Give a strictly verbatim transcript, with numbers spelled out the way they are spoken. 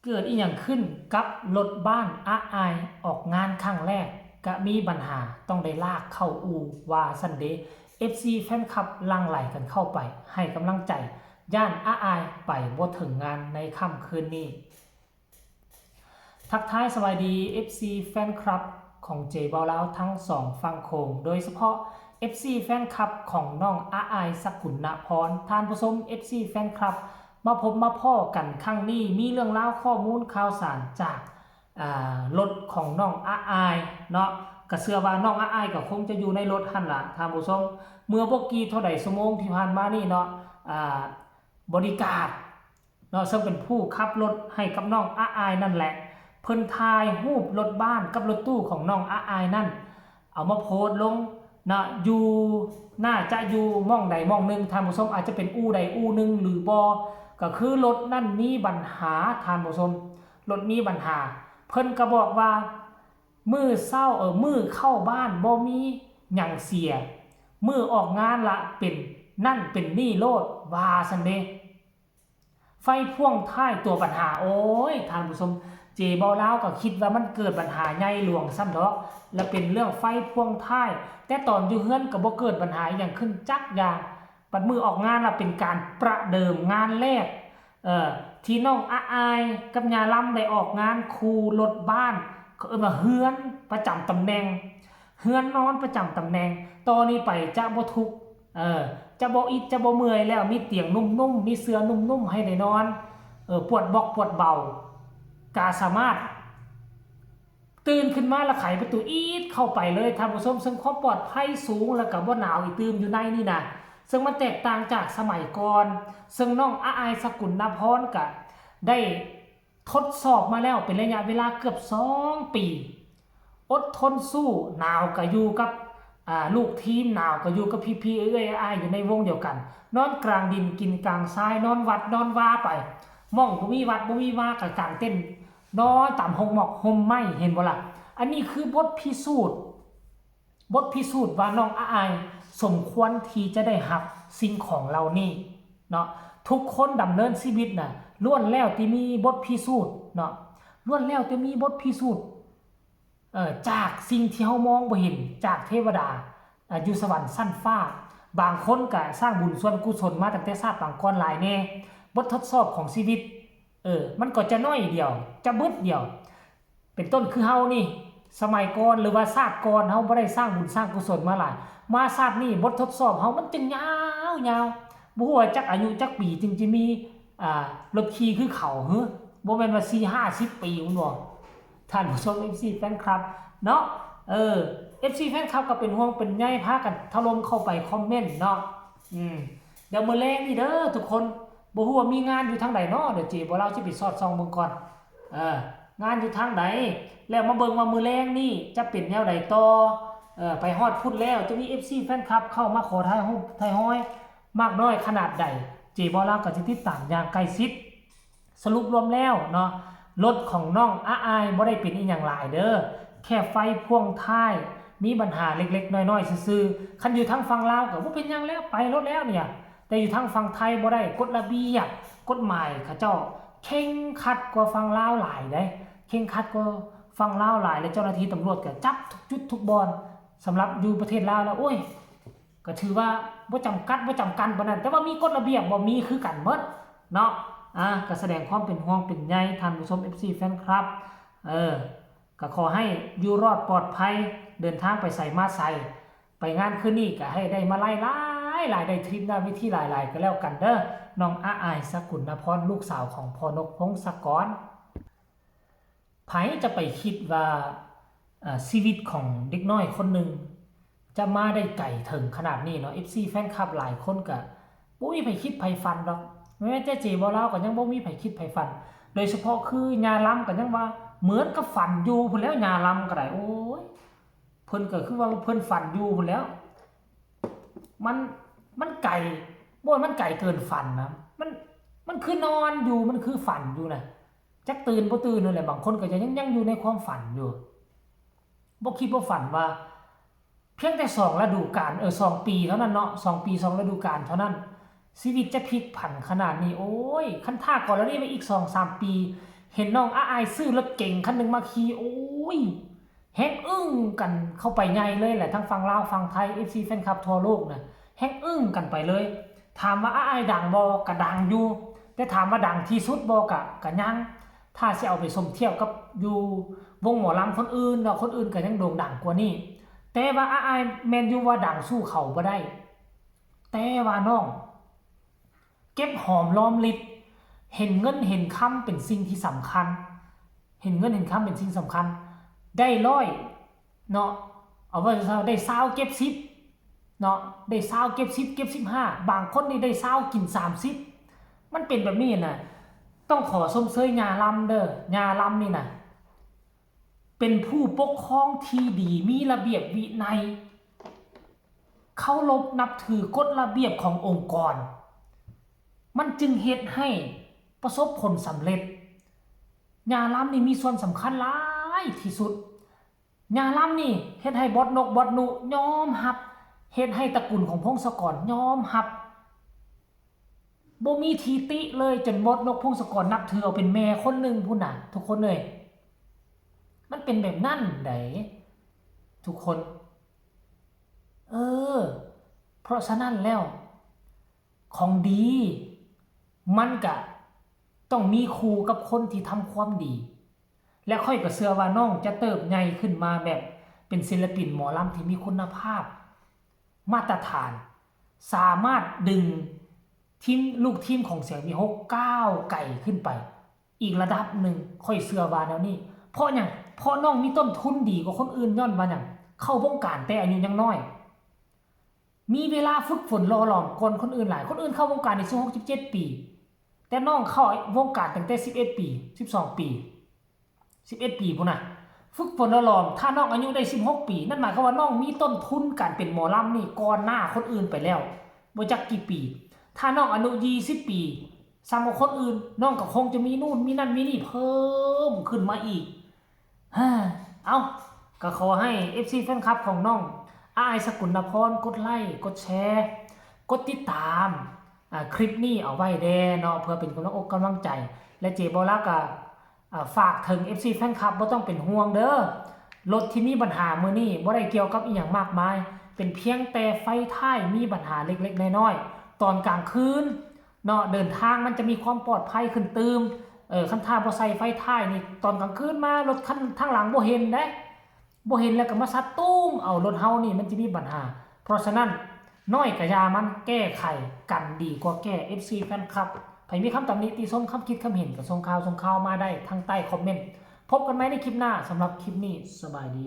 เกิดอีหยังขึ้นกับรถบ้านอาอายออกงานครั้งแรก กะมีปัญหาต้องได้ลากเข้าอู่ว่าซั่นเด้ เอฟซี แฟนคลับหลั่งไหลกันเข้าไปให้กำลังใจ ย่านอาอายไปบ่ถึงงานในค่ำคืนนี้ ทักทายสบายดี เอฟซี แฟนคลับของเจเบาลาวทั้งสองฝั่งโขง โดยเฉพาะ เอฟซี แฟนคลับของน้องอาอายสกุลนพร ท่านผู้ชม เอฟซี แฟนคลับ มาพบมาพ้อกันครั้งนี้ มีเรื่องราวข้อมูลข่าวสารจาก อ่า รถของน้องอาอายเนาะ กะเชื่อว่าน้องอาอายก็คงจะอยู่ในรถหั่นล่ะ ท่านผู้ชม เมื่อบ่กี่เท่าใดชั่วโมงที่ผ่านมานี่เนาะ อ่า บอดี้การ์ดเนาะ ซึ่งเป็นผู้ขับรถให้กับน้องอาอายนั่นแหละ เพิ่นถ่ายรูปรถบ้านกับรถตู้ของน้องอาอายนั่น เอามาโพสต์ลงนะ อยู่ น่าจะอยู่หม่องใดหม่องหนึ่ง ท่านผู้ชม อาจจะเป็นอู่ใดอู่หนึ่งหรือบ่ ก็คือรถนั่นมีปัญหา ท่านผู้ชม รถมีปัญหา เพิ่นก็บอกว่า มื้อเช้า เออ มื้อเข้าบ้านบ่มีหยังเสีย มื้อออกงานละเป็นนั่นเป็นนี่โลด ว่าซั่นเด้ ไฟพ่วงท้ายตัวปัญหา โอ้ย ท่านผู้ชม เจเบาลาวก็คิดว่ามันเกิดปัญหาใหญ่หลวงซ้ำดอก และเป็นเรื่องไฟพ่วงท้าย แต่ตอนอยู่เฮือนก็บ่เกิดปัญหาอหย่างขึ้นจักอย่าง บัดมื้อออกงานละเป็นการประเดิมงานแรก เอ่อ ที่น้องอาอายกับยาลำได้ออกงานคู่รถบ้าน เขาเอิ้นว่าเฮือนประจำตำแหน่ง เฮือนนอนประจำตำแหน่ง ต่อนี้ไปจะบ่ทุกข์ เออ จะบ่อิดจะบ่เมื่อยแล้ว มีเตียงนุ่มๆ มีเสื่อนุ่มๆ ให้ได้นอน เออ ปวดบอกปวดเบา กาสามารถ ตื่นขึ้นมาแล้วไขประตูอีดเข้าไปเลย ท่านผู้ชม ซึ่งความปลอดภัยสูงแล้วก็บ่หนาวอีกตื่มอยู่ในนี่นะ ซึ่งมันแตกต่างจากสมัยก่อน ซึ่งน้องอาอายสกุลนพรก็ได้ทดสอบมาแล้วเป็นระยะเวลาเกือบสองปี อดทนสู้ หนาวก็อยู่กับ อ่า ลูกทีม หนาวก็อยู่กับพี่ๆ เอื้อยๆ อ้ายๆ อยู่ในวงเดียวกัน นอนกลางดินกินกลางทราย นอนวัดนอนวาไป หม่องบ่มีวัดบ่มีวาก็กางเต็นท์ นอนตามฮงหมอกฮมไม้ เห็นบ่ล่ะ อันนี้คือบทพิสูจน์ บทพิสูจน์ว่าน้องอาอายสมควรที่จะได้รับสิ่งของเหล่านี้เนาะ ทุกคนดำเนินชีวิตน่ะ ล้วนแล้วแต่มีบทพิสูจน์เนาะ ล้วนแล้วแต่มีบทพิสูจน์ เอ่อ จากสิ่งที่เฮามองบ่เห็น จากเทวดา อ่า อยู่สวรรค์ชั้นฟ้า บางคนก็สร้างบุญส่วนกุศลมาตั้งแต่ชาติปางก่อนหลายแน่ บททดสอบของชีวิต เออ มันก็จะน้อยเดียว จะบึดเดียว เป็นต้นคือเฮานี่ สมัยก่อนหรือว่าชาติก่อนเฮาบ่ได้สร้างบุญสร้างกุศลมาหลาย มาชาตินี้บททดสอบเฮามันจึงยาวยาว บ่ฮู้ว่าจักอายุจักปีจึงจะมี อ่า รถขี่คือเขา หรือบ่แม่นว่าสี่ห้าสิบปีพุ้นบ่ ท่านผู้ชม เอฟซี แฟนคลับ เนาะ เออ เอฟซี แฟนคลับก็เป็นห่วงเป็นใย พากันถล่มเข้าไปคอมเมนต์เนาะ อืม เดี๋ยวมื้อแลงนี่เด้อทุกคน บ่ฮู้ว่ามีงานอยู่ทางใดเนาะ เดี๋ยวเจเบาลาวสิไปสอดส่องเบิ่งก่อน เออ งานอยู่ทางใด แล้วมาเบิ่งว่ามื้อแลงนี่จะเป็นแนวใดต่อ เออ ไปฮอดพุ้นแล้วจะมี เอฟซี แฟนคลับเข้ามาขอถ่ายรูปถ่ายฮอยมากน้อยขนาดใด เจเบาลาวก็สิติดตามอย่างใกล้ชิด สรุปรวมแล้วเนาะ รถของน้องอาอายบ่ได้เป็นอีหยังหลายเด้อ แค่ไฟพ่วงท้ายมีปัญหาเล็กๆ น้อยๆ ซื่อๆ คันอยู่ทางฝั่งลาวก็บ่เป็นหยังแล้ว ไปรถแล้วเนี่ย แต่อยู่ทางฝั่งไทยบ่ได้ กฎระเบียบ กฎหมายเขาเจ้าเคร่งครัดกว่าฝั่งลาวหลายเด้ เคร่งครัดกว่าฝั่งลาวหลาย และเจ้าหน้าที่ตำรวจก็จับทุกจุดทุกบ่อน สำหรับอยู่ประเทศลาวแล้ว โอ้ย ก็ถือว่าบ่จำกัดบ่จำกัญปานนั้น แต่ว่ามีกฎระเบียบบ่ มีคือกันหมดเนาะ อ่า ก็แสดงความเป็นห่วงเป็นใยท่านผู้ชม เอฟซี แฟนคลับ เออ ก็ขอให้อยู่รอดปลอดภัย เดินทางไปไสมาไส ไปงานคืนนี้ก็ให้ได้มาไล่หลายหลาย ได้ทริปหน้าเวทีหลายๆ ก็แล้วกันเด้อ น้องอาอายสกุลนพร ลูกสาวของพ่อนกพงศกร ไผจะไปคิดว่า อ่า ชีวิตของเด็กน้อยคนหนึ่ง จะมาได้ไกลถึงขนาดนี้เนาะ เอฟซี แฟนคลับหลายคนก็บ่มีไผคิดไผฝันดอก แม้แต่เจเบาลาวก็ยังบ่มีไผคิดไผฝัน โดยเฉพาะคือยาลำก็ยังว่าเหมือนกับฝันอยู่พุ้นแหล้ว ยาลำก็ได้ โอ้ย เพิ่นก็คือว่าเพิ่นฝันอยู่พุ้นแหล้ว มัน มันไกล บ่ว่ามันไกลเกินฝันนะ มัน มันคือนอนอยู่ มันคือฝันอยู่นะ จักตื่นบ่ตื่นนั่นแหละ บางคนก็จะยัง ยังอยู่ในความฝันอยู่ บ่คิดบ่ฝันว่า เพียงแต่สองฤดูกาล เออ สองปีเท่านั้นเนาะ สองปีสองฤดูกาลเท่านั้น ชีวิตจะพลิกผันขนาดนี้ โอ้ย คันถ้ากรณีไปอีกสองสามปี เห็นน้องอาอายซื้อรถเก๋งคันหนึ่งมาขี่ โอ้ย แฮงอึ้งกันเข้าไปใหญ่เลยแหละ ทั้งฝั่งลาวฝั่งไทย เอฟซี แฟนคลับทั่วโลกนะ แฮงอึ้งกันไปเลย ถามว่าอาอายดังบ่ กะดังอยู่ แต่ถามว่าดังที่สุดบ่ กะ กะยัง ถ้าสิเอาไปสมเทียบกับอยู่วงหมอลำคนอื่นเนาะ คนอื่นก็ยังโด่งดังกว่านี้ แต่ว่าอาอายแม่นอยู่ว่าดังสู้เขาบ่ได้ แต่ว่าน้อง เก็บหอมรอมริบ เห็นเงินเห็นคำเป็นสิ่งที่สำคัญ เห็นเงินเห็นคำเป็นสิ่งสำคัญ ได้ร้อยเนาะ เอาไว้ซะ ได้ซาวเก็บสิบเนาะ ได้ซาวเก็บสิบ เก็บสิบห้า บางคนนี่ได้ซาวกินสามสิบ มันเป็นแบบนี้นะ ต้องขอชมเชยย่าลำเด้อย่าลำนี่นะ เป็นผู้ปกครองที่ดี มีระเบียบวินัย เคารพนับถือกฎระเบียบขององค์กร มันจึงเฮ็ดให้ประสบผลสำเร็จ ย่าลำนี่มีส่วนสำคัญหลายที่สุด ย่าลำนี่เฮ็ดให้บอสนกบอสนุยอมรับ เฮ็ดให้ตระกูลของพงศกรยอมรับ บ่มีที่ติเลย จนบอสนกพงศกรนับถือเอาเป็นแม่คนหนึ่งพู้นน่ะ ทุกคนเอ้ย มันเป็นแบบนั้นได๋ ทุกคน เออ เพราะฉะนั้นแล้ว ของดี มันกะต้องมีคู่กับคนที่ทำความดี และข้อยก็เชื่อว่าน้องจะเติบใหญ่ขึ้นมาแบบเป็นศิลปินหมอลำที่มีคุณภาพ มาตรฐาน สามารถดึงทีม ลูกทีมของเสี่ยงวีหกก้าวไกลขึ้นไป อีกระดับหนึ่ง ข้อยเชื่อว่าแนวนี้ เพราะหยัง เพราะน้องมีต้นทุนดีกว่าคนอื่น ย้อนว่าหยัง เข้าวงการแต่อายุยังน้อย มีเวลาฝึกฝนหล่อหลอมกว่าคนอื่นหลาย คนอื่นเข้าวงการในสิบหก สิบเจ็ดปี แต่น้องเข้าวงการตั้งแต่สิบเอ็ดปี สิบสองปี สิบเอ็ดปีพู้นน่ะ ฝึกฝนหล่อหลอม ถ้าน้องอายุได้สิบหกปี นั่นหมายความว่าน้องมีต้นทุนการเป็นหมอลำนี่ก่อนหน้าคนอื่นไปแล้ว บ่จักกี่ปี ถ้าน้องอายุยี่สิบปี ส่ำกว่าคนอื่น น้องก็คงจะมีนู่นมีนั่นมีนี่เพิ่มขึ้นมาอีก ฮ่า เอ้า ก็ขอให้ เอฟซี แฟนคลับของน้องอายสกุลนพร กดไลค์ กดแชร์ กดติดตาม อ่า คลิปนี้เอาไว้แด่เนาะ เพื่อเป็นกำลังอกกำลังใจ และเจบอลาก็ อ่า ฝากถึง เอฟซี แฟนคลับ บ่ต้องเป็นห่วงเด้อ รถที่มีปัญหามื้อนี้บ่ได้เกี่ยวกับอีหยังมากมาย เป็นเพียงแต่ไฟท้ายมีปัญหาเล็กๆน้อยๆ ตอนกลางคืนเนาะ เดินทางมันจะมีความปลอดภัยขึ้นตื่ม เออ คันถ้าบ่ใส่ไฟท้ายนี่ ตอนกลางคืนมารถคันทางหลังบ่เห็นเด้ บ่เห็นแล้วก็มาซัดตู้มเอา รถเฮานี่มันจะมีปัญหา เพราะฉะนั้นน้อยกะยามัน แก้ไขกันดีกว่าแก้ เอฟซี แฟนคลับ ไผมีคำตำหนิติชม คำคิดคำเห็นก็ส่งข่าวส่งข่าวมาได้ทางใต้คอมเมนต์ พบกันใหม่ในคลิปหน้า สำหรับคลิปนี้สบายดี